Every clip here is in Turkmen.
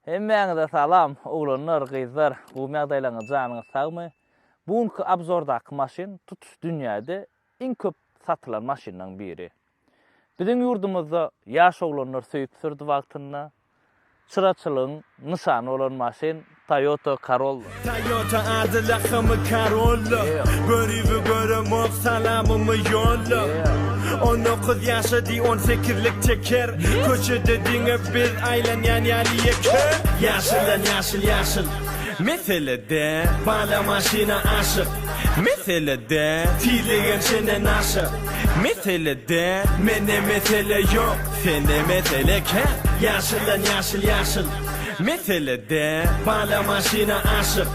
Hemmäňize salam, oglanlar, gyzlar, gowymy ýagdaýlaryňyz, janyňyz sagmy? Bu günki obzordaky maşyn tutuş dünýäde iň köp satylan maşynlaryň biri. Biziň ýurdumyzda ýaş oglanlar söýüp sürdi wagtynda. Çyraçylygyň nyşany bolan maşyn Toyota Corolla. Toyota ady lakamy Corolla Göribi göremok salamymy ýolla 19 ýaşa diý on sekizlik teker Köçede diňe biz aýlanýan ýaly ýeke Ýaşyldan ýaşyl ýaşyl Mesele däl Bala maşyna aşyk Mesele däl Tizligem çenden aşa Mesele däl Mende mesele ýok Sende mesele kän Ýaşyldan ýaşyl ýaşyl Mesele däl Bala maşyna aşyk.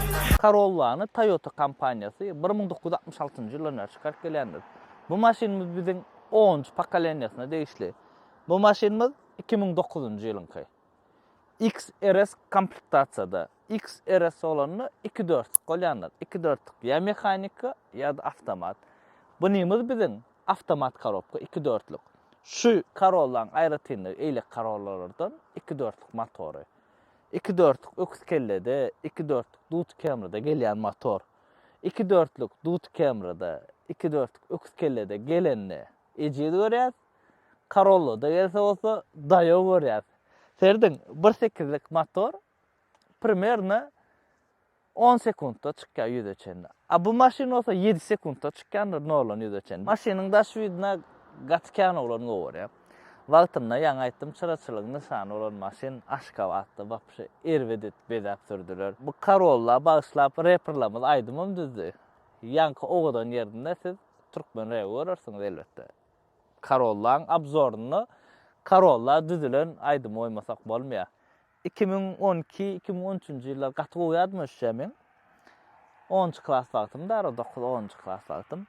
Corolla-ny Toyota kompaniýasy 1966-njy ýyldan bäri çykaryp gelýändir. Bu maşynymyz biziň onunjy pokoleniýasyna degişli. Bu maşynymyz 2009-njy ýylyňky. XRS komplektasiýada. XRS bolanda iki dörtlük bolýandyr. Iki dörtlük ýa mehanika ýa-da awtomat. Bunymyz biziň awtomat korobka iki dörtlük. Şu Corolla-nyň aýratynlygy eýleki Corolla-lardan iki dörtlük motory. Iki dörtlük öküz kellede, iki dörtlük dut Camry-da gelýän motor. Iki dörtlük dut Camry-da, iki dörtlük öküz kellede gelende ejiz görýäs. Corolla-da gelse bolsa daýaw görýäs. Serediň, bir sekizlik motor primerno on sekuntda çykýar ýüze çenli. A bu maşyn bolsa ýedi sekuntda çykýandyr noldan ýüze çenli. Maşynyň daş widine gaty kän oglan gowy görýär. Wagtynda ýaňy aýtdym çyraçylygyň nyşany bolan maşyn Aşgabatda wapşe erbet edip bezäp sürdüler. Bu Corolla bagyşlap reperlerimiz aýdymam düzdi. Ýaňky owadan ýerinde siz türkmen rebi görersiňiz elbetde. Corollaň obzorynda Corolla düzülen aýdymy goýmasak bolmaýar. 2012, 2013-nji ýyllar gaty gowy ýadyma düşýär meň. Onunjy klas wagtym dara, dokuz, onunjy klas wagtym.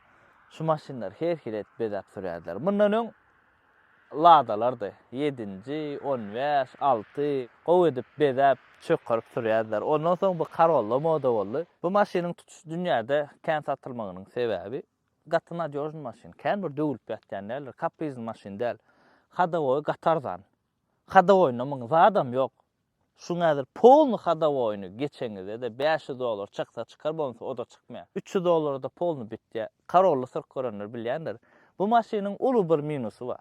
Şu maşynlary her hili edip bezäp sürýärdiler. Mundan öň Ladalardy. Ýedinji, 15, alty gowy edip bezäp, çökgerip sürýärdiler. Ondan soň bu Corolla moda boldy. Bu maşynyň tutuş dünýäde kän satylmagynyň sebäbi Gaty nadýožnyý maşyn. Kän bir döwülip ýatýan däldir. Kapriznyý maşyn däl. Hodowoýy gaty arzan. Hodowoýynda muň zadam ýok. Şuň häzir polny hodowoýyny geçeňizde-de 500 dollar çyksa çykar, bolmasa o-da çykmaýar. 300 dollara-da polny bitýär. Corolla sürüp görenler bilýändir. Bu maşynyň uly bir minusy bar.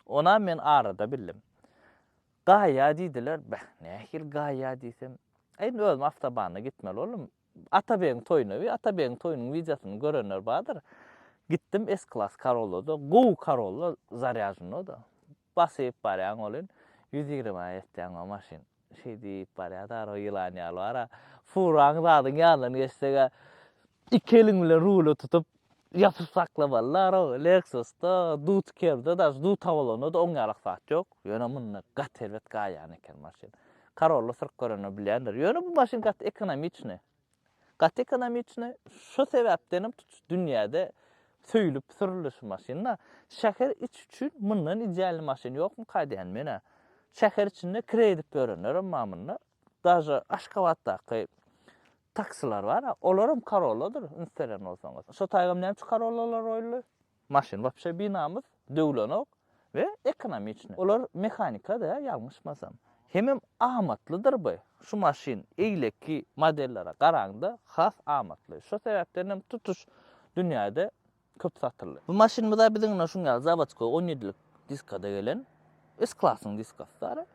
Onam men arada bildim. Gaýa diýdiler. Beh, nähili gaýa diýsem. Indi özüm awtobanda gitmeli boldum. Atabegiň toýuna we Atabegiň toýunyň wideosyny görenler bardyr. Gitdim S klas Corollada, gowy Corolla zarýažnyda. Basyp barýaň welin 120-ä ýetýäň o maşyn. Şeý diýip barýar dara ýylan ýaly bara. Furaň zadyň ýanyndan geçseg-ä iki eliň bilen ruly tutup ýapyp saklamaly dara. Lexusda, Dutker'de daže Duta bolanda-da oň ýalak zat ýok. Ýöne munda gaty erbet gaýýan eken maşyn. Corolla sürüp görenler bilýändir. Ýöne bu maşyn gaty ekonomiçnyý. Gaty ekonomiçnyý. Şu sebäpdenem tutuş dünýäde söýlüp sürüldi şu maşyn-da. Şäher içi üçin mundan idealnyý maşyn ýokmyka diýýän men-ä. Şäher içinde kireý edip ýörenlerem bar munda. Daže Aşgabatdaky taksiler bar-a, olaram Corolladyr, üns beren bolsaňyz. Şo taýgam näme üçin Corollalar goýuldy? Maşyn wapşe binamyz döwlenok we ekonomiçny. Olar mehanika-da ýalňyşmasam. Hemem amatlydyr bu. Şu maşyn eýleki modellere garaňda has amatly. Şo sebäpden hem tutuş dünýäde köp satyldy. Bu maşynymyz-a biziň ine şuň ýaly zawodskoý on ýedilik diskada gelen S-klasyň diskasy dara.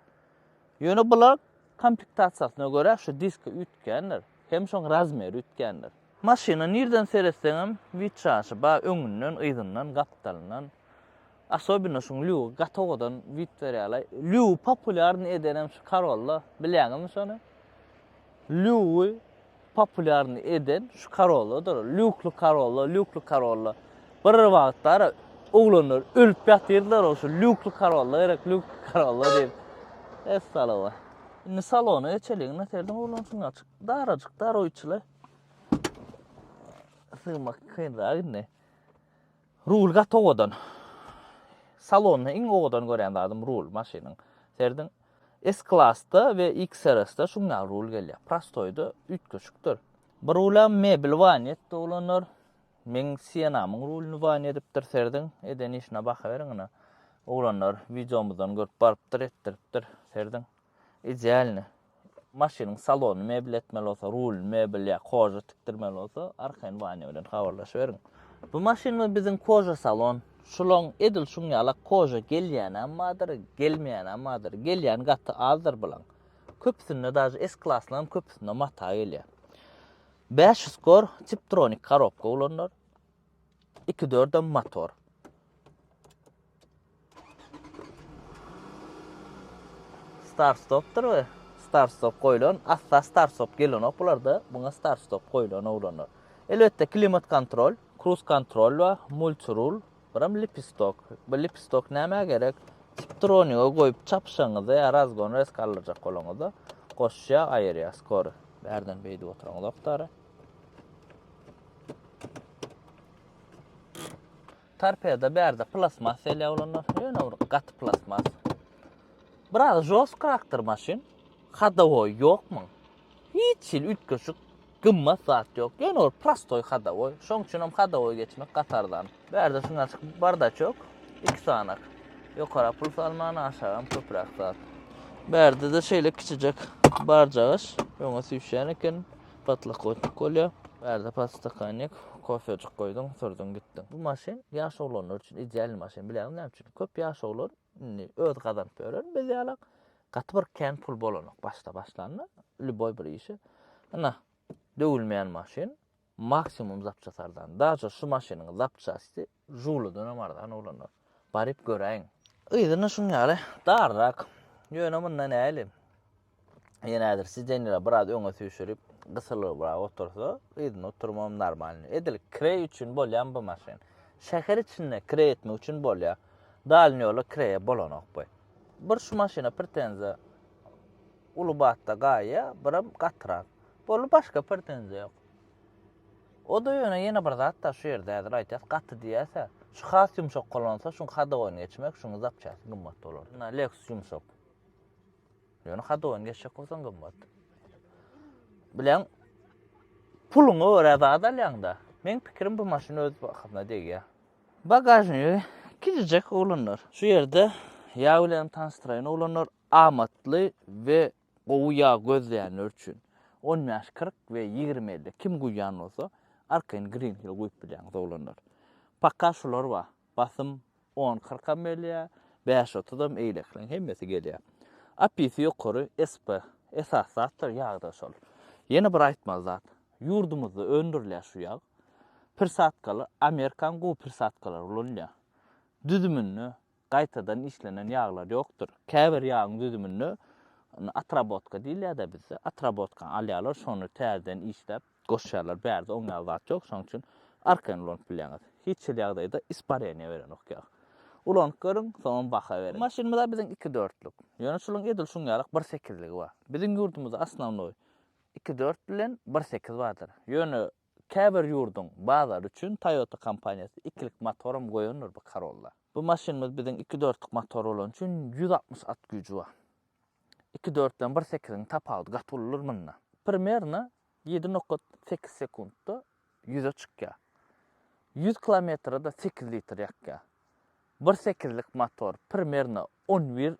Ýöne bular komplektasiýasyna görä şu diska üýtgändir. Hem şoň razmeri üýtgändir. Maşyna nirden seretseňem wid çaşy bar öňünden yzyndan gapdalyndan asobino şuň lýugy gaty owadan wid berýärlaý lýugy populýarny edenem şu karolla bilýäňizmi şony lýugy populýarny eden şu karolladyr lýukly karolla lýukly karolla bir wagtlar oglanlar ölüp ýatyrdylar o şu lýukly karolla gerek lýukly karolla diýip essalama indi salona geçeliň ine serediň oglan şuňa açyk darajyk dar oýçylar Sygmak kynrak indi. Rul gaty owadan. Salonda iň owadan görýän zadym rul maşynyň. Serediň S-klasda we XRS-de şuň ýaly rul gelýär. Prostoýda üýtgeşikdir. Bu rulam mebel wany etdi oglanlar. Meň Sienamyň ruluny wany edipdir. Serediň eden işine baka beriň ine. Oglanlar wideomyzdan görüp barypdyr, etdiripdir. Serediň. Idealny. Maşynyň salonyny mebel etmeli bolsa, rulyny mebel ýa koža tikdirmeli bolsa, arkaýyn Wanýa bilen habarlaşyberiň. Bu maşynymyz biziň koža salon. Şulaň edil şuň ýalak koža gelýänem bardyr, gelmeýänem bardyr. Gelýäni gaty azdyr bulaň. Köpüsinde daže S klaslaryň köpüsinde mata gelýär. 500 kor tiptronik korobka ulanylar. 2 dördem motor. Start stopdyr we start stop goýlan. Asla start stop gelenok bularda. Buňa start stop goýlan oglanlar. Elbetde klimat kontrol, kruz kontrol we multirul, biram lipistok. Bu lipistok nämä gerek? Tiptroniga goýup çapyşaňyzda ýa razgon resk aldyrjak bolaňyzda goşýar, aýyrýar skory. Bärden beýdip oturaňyzok dary. Torpeda bärde plasmas gelýär oglanlar. Ýöne bir gaty plasmas. Biraz žostkyrakdyr maşyn. Hadowoý ýok muň. Hiç hili üýtgeşik gymmat zat ýok. Ýöne bir prostoý hadowoý. Şoň üçin hem hadowoý geçmek gaty arzan. Bärde şuňa çykyp bardaçok. Iki sanak. Ýokara pul salman, aşagam köpräk zat. Bärde-de şeýle kiçijek barjagaş öňe süýşýän eken. Podlokotnik bolýar. Bärde podstakannik, kofejik goýduň, sürdüň gitdiň. Bu maşyn ýaş oglanlar üçin idealny maşyn. Bilýäňmi näme üçin? Köp ýaş oglan indi öz gazanyp ýören biz ýalak. Gaty bir kän pul bolanok başda başlanda lýuboý bir işe. Ynha, döwülmeýän maşyn, maksimum zapças arzan. Daže şu maşynyň zapçasty Žulydanam arzan oglanlar. Baryp göräýiň. Yzyna şuň ýaly darrak. Ýöne munda näli? Ýene häzir sidenýeleri biraz öňe süýşürip, gysylybrak otursa, yzyna oturmam normalny. Edil kireý üçin bolýan bu maşyn. Şäher içinde kireý etmek üçin bolýar. Dalny ýola kireýe bolanok bu. Bir şu maşyna pretenziýa uly batda gaýýar, birem gatyrak. Boldy başga pretenziýa ýok. O-da ýöne ýene bir zat-da şu ýerde häzir aýtýas, gaty diýýäs-ä. Şu has ýumşak bolansoň, şuň hadowyny geçmek, şuň zapçasty gymmat bolar. Ynha, Lexus ýumşak. Ýöne hadowyny geçjek bolsaň gymmat. Bileň, puluňa görä zat alýaň-da. Meň pikirim bu maşyn öz bahasyna degýär. Bagažnigi kiçijek oglanlar. Şu ýerde ýag bilen tanyşdyraýyn oglanlar, amatly we Gowy ýag gözleýänler üçin. 15 40 we 20 50 kim guýýan bolsa arkaýyn Green Hill guýup bilýäňiz oglanlar. Paka şular bar. Basym 10 40-am gelýär, 5 30-am eýlekileň hemmesi gelýär. API-si ýokary, SP esasy zatdyr ýagda şol. Ýene bir aýtmaly zat. Ýurdumyzda öndürilýär şu ýag. Pirsatkalar Amerikan gowy pirsatkalary ulanylýar. Düzüminde Gaýtadan işlenen ýaglar ýokdur. Käbir ýagyň düzüminde otrabotka diýilýär-de bizde. Otrabotkany alýarlar, şony täzeden işläp goşýarlar. Bärde oň ýaly zat ýok, şonuň üçin arkaýyn ulanyp bilýäňiz. Hiç hili ýagdaýda ispareniýa berenok ýag. Ulanyp görüň, soňam baha beriň. Maşynymyz-a biziň iki dörtlük. Ýöne şularyň edil şuň ýalak bir sekizligi bar. Biziň ýurdumyzda osnownoý iki dört bilen bir sekiz bardyr. Ýöne Käbir ýurduň bazary üçin Toyota kompaniýasy ikilik motoram goýandyr bu Corolla. Bu maşynymyz biziň iki dörtlük motor bolany üçin 160 at güýji bar. Iki dört bilen bir sekiziň tapawudy gaty uludyr munda. Primerno 7.8 sekuntda ýüze çykýar. 100 kilometre-de 8 litr ýakýar. Bir sekizlik motor primerno 11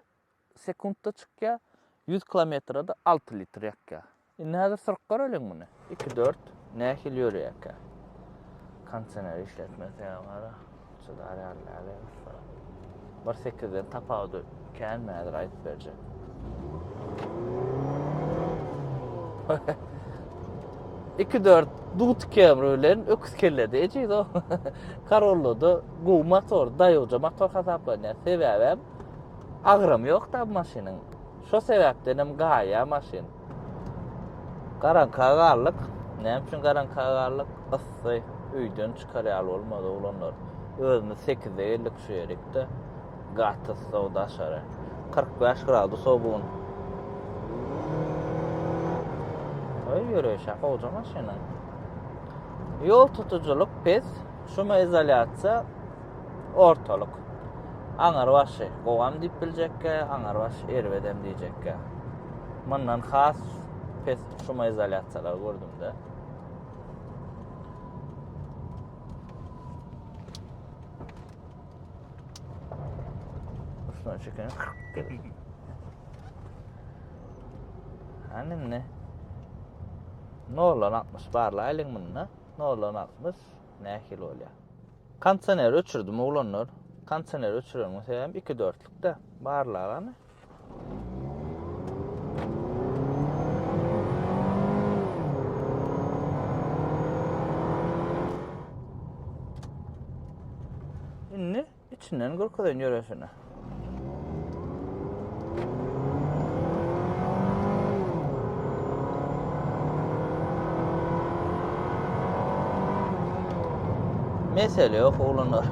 sekuntda çykýar, 100 kilometre-de 6 litr ýakýar. Indi häzir sürüp göreliň muny. Iki dört nähili ýöreýärkä? Kondisioner işletmese gara. Çydar ýaly däl ussa. Bir sekizden tapawudy känmi häzir aýdyp berjek. Iki dört dut kemri bilen öküz kellede ejiz o. Corollada gowy motor, daýawja motor hasaplanýar. Sebäbem agramy ýok-da bu maşynyň. Şo sebäpdenem gaýýar maşyn. Garaňka galdyk. Näme üçin garaňka galdyk? Yssy. Öýden çykar ýaly bolmady oglanlar. Özümiz sekizde geldik şu ýerikde. Gaty yssy daşary. 45 gradus o bu gün. Oý ýöreýşe gowja maşynyň. Ýol tutujylyk pes, şuma izolýasiýa ortalyk. Aňar başy gowam diýip biljekkä, aňar başy erbedem diýjekkä. Mundan has pes şumoizolýasiýalar gördüm-de. Üstüne çeken gelir. Hany indi. Noldan 60 barlaýlyň munda. Noldan 60 nähili bolýar? Kondisioneri öçürdim oglanlar. Kondisioneri öçüreniň sebäbi 2 dörtlükde. Barlag hany. Indi içinden görkezeýin ýöreşini. Mesele ýok oglanlar.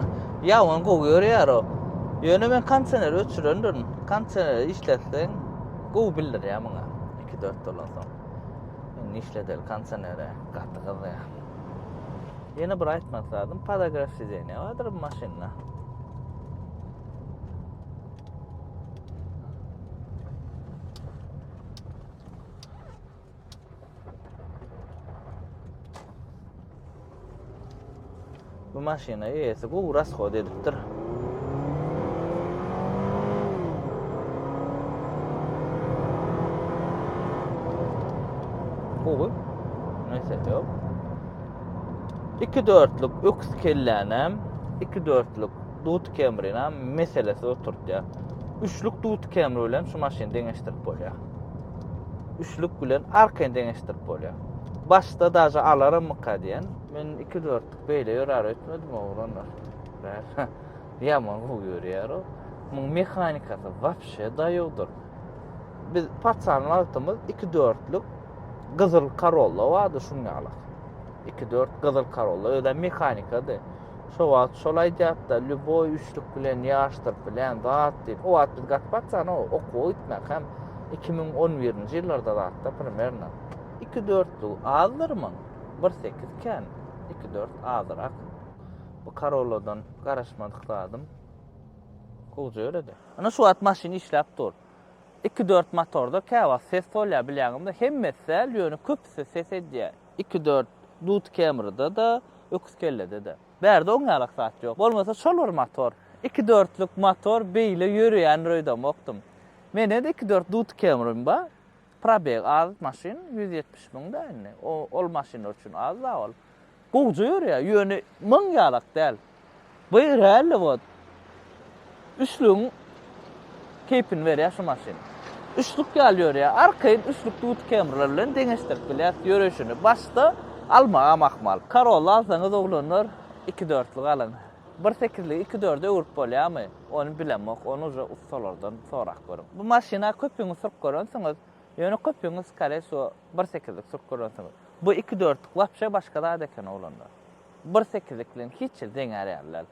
Ýaman gowy ýörýär o. Ýöne men kondisioneri öçürendirin. Kondisioneri işletseň gowy bildirýär muňa. 2-4 dolansoň. Indi işledeli kondisioneri. Gaty gyzýar. Ýene bir aýtmak zadym, podogref sidenýa bardyr bu maşynda. Bu maşyna eýesi gowy rashod edipdir. Gowy. Mesele ýok. 2 dörtlük öküz kellänem, 2 dörtlük dut kemrinem meselesiz oturtýar. Üçlük dut kemri bilen şu maşyny deňeşdirip bolýar. Üçlük bilen arkaýyn deňeşdirip bolýar. Başda daže alarymmyka diýen. Men 2 dörtlük beýle ýörär öýtmedim oglanlar. Ýaman gowy ýörýär o. Muň mehanikasy wapşe daýawdyr. Biz paçan wagtymyz 2 dörtlük gyzyl Corolla bardy şuň ýaly. 2 dört gyzyl Corolla özem mehanikady. Şo wagt şol aýdýardy-da, lýuboý üçlük bilen ýaşdyryp bilýän zat diýip. O wagt biz gaty paçan o okuwa gitmek hem 2011-nji ýyllarda zatda primerno. 2 dörtlügi azdyr muň. Bir sekiz kän, iki dört azyrak. Bu Corolla-dan garaşmadyk zadym. Gowja ýöredi. Ana şu wagt maşyn işläp dur. Iki dört motorda käwagt ses bolýar bilýäňizmi? Hemmesi däl, ýöne köpüsi ses edýär. Iki dört Dut Camry-da-da, öküz kellede-de. Bärde oň ýalak zat ýok. Bolmasa şol bir motor. Iki dörtlük motor beýle ýöreýändir öýdemokdym. Mende-de iki dört Dut Camry-m bar. Probeg az maşyn 170 müň da indi. O ol maşynlar üçin az da ol. Gowja ýörýär, ýöne müň ýalak däl. Bu real wot. Üçlügiň keýpini berýär şu maşyn. Üçlük ýaly ýörýär. Arkaýyn üçlük dut Camrylar bilen deňeşdirip bilýäs ýörüşini. Başda almagam ahmal. Corolla alsaňyz oglanlar iki dörtlük alyň. Bir sekizligi iki dörde öwrüp bolýarmy? Ony bilemok, ony uje ussalardan sorap görüň. Bu maşyna köpüňiz sürüp görensiňiz, ýöne köpüňiz skore wsego bir sekizlik sürüp görensiňiz. Bu iki dörtlük wapşe başga zat eken oglanlar. Bir sekizlik bilen hiç hili deňär ýaly däl.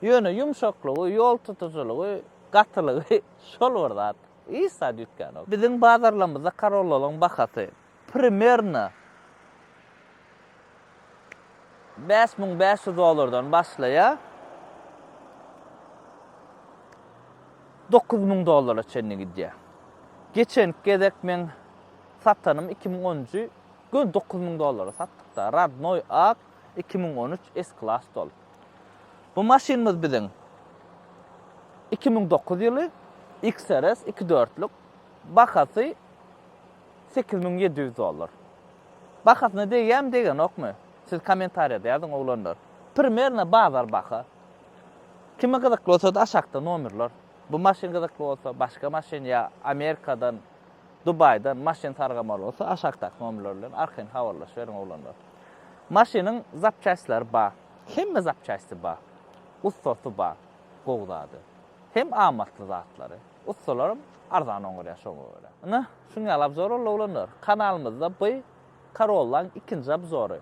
Ýöne ýumşaklygy, ýol tutujylygy, gatylygy şol bir zat. Hiç zat üýtgänok. Biziň bazarlarymyzda Corolla-laryň bahasy primerno 5500 dollardan başlaýar. 9000 dollara çenli gidýär. Geçen gezek men satanym 2010-njy gün 9000 dollara satdyk-da. Radnoý ak 2013 S-Class dol. Bu maşynymyz biziň 2009 ýyly XRS 2.4-lük bahasy 8700 dollar. Bahasyna degýärmi degenokmy? Siz kommentariýada ýazyň oglanlar. Primerno bazar baha. Kime gyzykly bolsa aşakda nomerler. Bu maşyn gyzykly bolsa başga maşyn ýa Amerikadan, Dubaýdan maşyn sargamaly bolsa aşakdaky nomerler bilen arkaýyn habarlaşyberiň oglanlar. Maşynyň zapçastlary bar. Hemme zapçasty bar. Ussasy bar. Gowy zady. Hem amatly zatlary. Ussalaram arzan oňarýar şoňa görä. Ine, şuň ýaly obzor boldy oglanlar. Kanalymyzda bu Corollaň ikinji obzory.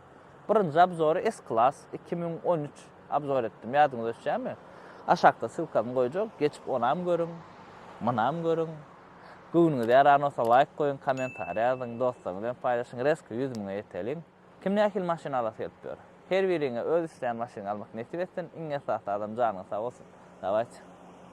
Birinji obzory S-Class 2013 obzor etdim. Ýadyňyza düşýärmi? Aşakda ssylkasyny goýjak. Geçip onam görüň, munam görüň. Göwnüňize ýaran bolsa laýk goýuň, kommentariýa ýazyň, dostlaryňyz bilen paýlaşyň. Rezko 100 müňe ýeteliň. Kim nähili maşyn alasy gelip ýör? Her biriňe öz isleýän maşynyňy almak nesip etsin. Iň esasy adam janyň sag bolsun. Dawayt.